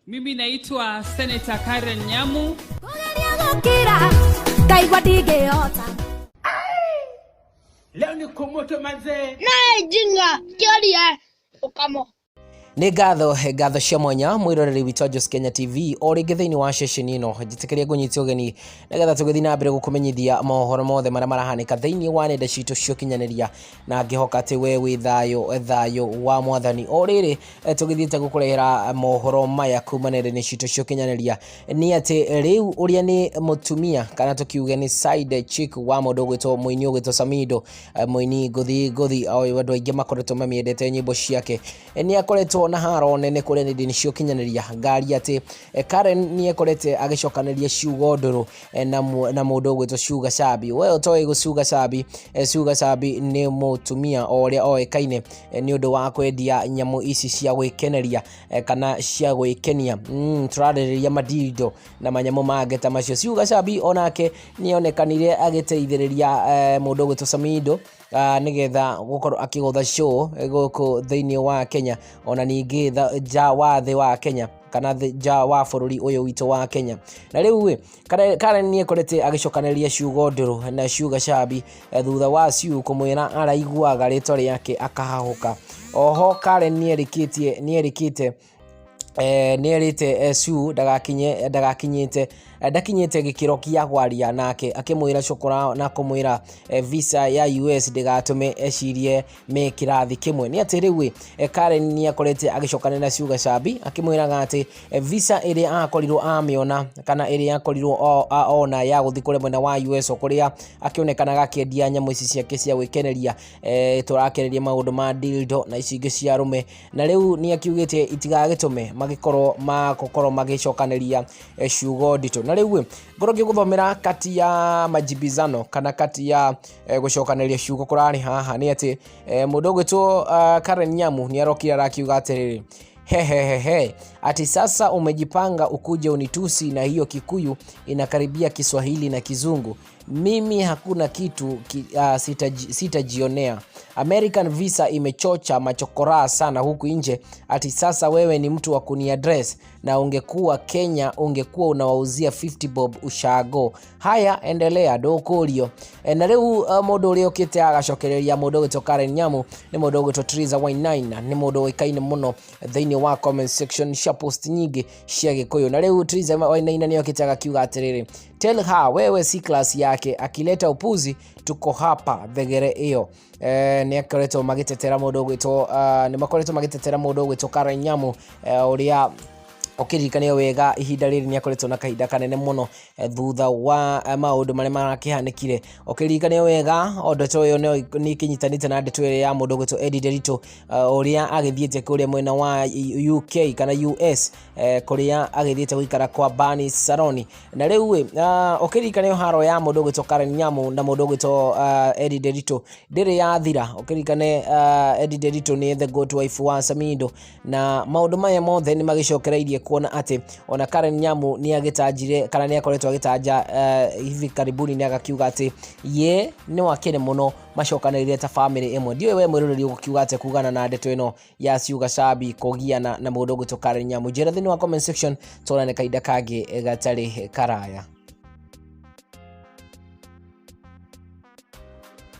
Mimi naitwa Senator Karen Nyamu. Kũgeria gũkira ngaigua ndingĩhota. Leo ni kumoto manzee. Nae jinga kĩoria ũkamo. Nĩ ngatho ngatho cia mwanya mwĩroreri witũ wa Jos Kenya TV o rĩngĩ thĩinĩ wa ceceni ĩno njĩtĩkĩria ngũnyite ũgeni nĩgetha tũgĩthiĩ na mbere gũkũmenyithia mohoro mothe marĩa marahanĩka thĩinĩ wa nenda citũ cia ũkinyanĩria na ngĩhoka atĩ we wĩ thayũ thayũ wa mwathani. O rĩrĩ tũgĩthiĩte gũkũrehera mohoro maya kuma nenda-inĩ citũ cia ũkinyanĩria nĩ atĩ rĩu ũrĩa nĩ mũtumia kana tũkiuge nĩ side chick wa mũndũ ũgwĩtwo mũini ũgwĩtwo Samido, mũini ngũthi ngũthi andũ aingĩ makoretwo mamĩendete nyĩmbo ciake, nĩ akoretwo na haro nene kũrĩa nenda-inĩ cia ũkinyanĩria ngari atĩ Karen nĩ akorete agĩcokanĩria ciugo ndũrũ na mũndũ ũgwĩtwo Sugar Shabi. We ũtoĩ Sugar Shabi, Sugar Shabi nĩ mũtumia o ũrĩa oĩkaine nĩ ũndũ wa kwendia nyamũ ici cia gwĩkeneria kana cia gwĩkenia. Tũrarĩrĩria madildo na manyamũ mangĩ ta macio. Sugar Shabi onake nĩ onekanire agĩteithĩrĩria mũndũ ũgwĩtwo Samido nĩgetha gũkorwo akĩgũtha show gũkũ thĩinĩ wa Kenya, ona ningĩ nja wa thĩ wa Kenya kana nja wa bũrũri ũyũ witũ wa Kenya. Na rĩu ĩ Karen nĩ ekorete agĩcokanĩrĩria ciugo ndũrũ na Sugar Shabi thutha wa Sue kũmwĩra araiguaga rĩtwa rĩake akahahũka. Oho Karen nĩ erĩkĩte nĩerĩte Sue ndagakinye ndagakinyĩte ndakinyĩte gĩkĩro kĩa kwaria nake, akĩmwĩra cokora na kũmwĩra visa ya US ndĩgatũme ecirie me kĩrathi kĩmwe. Nĩ atĩ rĩu Karen nĩ akorete agĩcokana na Sugar Shabi akĩmwĩraga atĩ visa ĩrĩa akorirwo amĩona kana ĩrĩa akorirwo ona ya gũthiĩ kũrĩa mwena wa US kũrĩa akĩonekanaga akĩendia nyamũ ici ciake cia gwĩkeneria, tũrakĩrĩria maũndũ ma dildo na ici ingĩ cia arũme, na rĩu nĩ akiugĩte itigagĩtũme magĩkorwo magũkorwo magĩcokanĩria ciugo nditũ. Na rĩu ngorwo ngĩgũthomera kati ya majibizano kana kati ya gũcokanĩria ciugo kũrarĩ haha nĩ atĩ mũndũ ũgwĩtwo Karen Nyamu nĩ arokire arakiuga atĩrĩrĩ, hehehehe, ati sasa umejipanga ukuje unitusi na hiyo Kikuyu inakaribia Kiswahili na Kizungu. Mimi hakuna kitu sitajionea. American visa imechocha machokoraa sana huku nje. Ati sasa wewe ni mtu wa kuniaddress, na ungekuwa Kenya ungekuwa unawauzia 50 bob ushago. Haya, endelea ndũkũrio. Na rĩu mũndũ ũrĩa ũkĩte agacokereria mũndũ ũgwĩtwo Karen Nyamu nĩ mũndũ ũgwĩtwo Triza Y9, nĩ mũndũ ũĩkaine mũno thĩinĩ wa comment section cia post nyingĩ cia Gĩkũyũ. Na rĩu Triza Y9 nĩ okĩte agakiuga atĩrĩrĩ, tell her wewe si class yake, akileta upuzi tuko hapa thegere ĩyo. Nĩ akoretwo magĩtetera mũndũ ũgwĩtwo nĩ makoretwo magĩtetera mũndũ ũgwĩtwo Karen Nyamu, ũrĩa ũkĩririkanio wega ihinda rĩrĩ nĩ akoretwo na kahinda kanene mũno thutha wa maũndũ marĩa marakĩhanĩkire. Ũkĩririkanio wega o ndeto ĩyo nĩ ĩkĩnyitanĩte na ndeto ĩrĩa ya mũndũ ũgwĩtwo Eddie Nderitu, ũrĩa agĩthiĩte kũrĩa mwena wa UK kana US, kũrĩa agĩthiĩte gũikara kwa Bani Saroni. Na rĩu ũkĩririkanio haro ya mũndũ ũgwĩtwo Karen Nyamu na mũndũ ũgwĩtwo Eddie Nderitu ndĩrĩ yathira. Ũkĩririkane Eddie Nderitu nĩ the good wife wa Samido, na maũndũ maya mothe nĩ magĩcokereirie kuona atĩ ona Karen Nyamu nĩ agĩtanjire kana nĩ akoretwo agĩtanja hivi karibuni, nĩ agakiuga atĩ ye nĩ wakene mũno macokanĩrĩire ta family ĩmwe. Ndiũĩ we mwĩroreri ũgũkiuga atĩa kugana na ndeto ĩno ya Sugar Shabi kũgiana na mũndũ ũgwĩtwo Karen Nyamu. Njĩra thĩinĩ wa comment section, tuonane kahinda kangĩ gatarĩ karaya.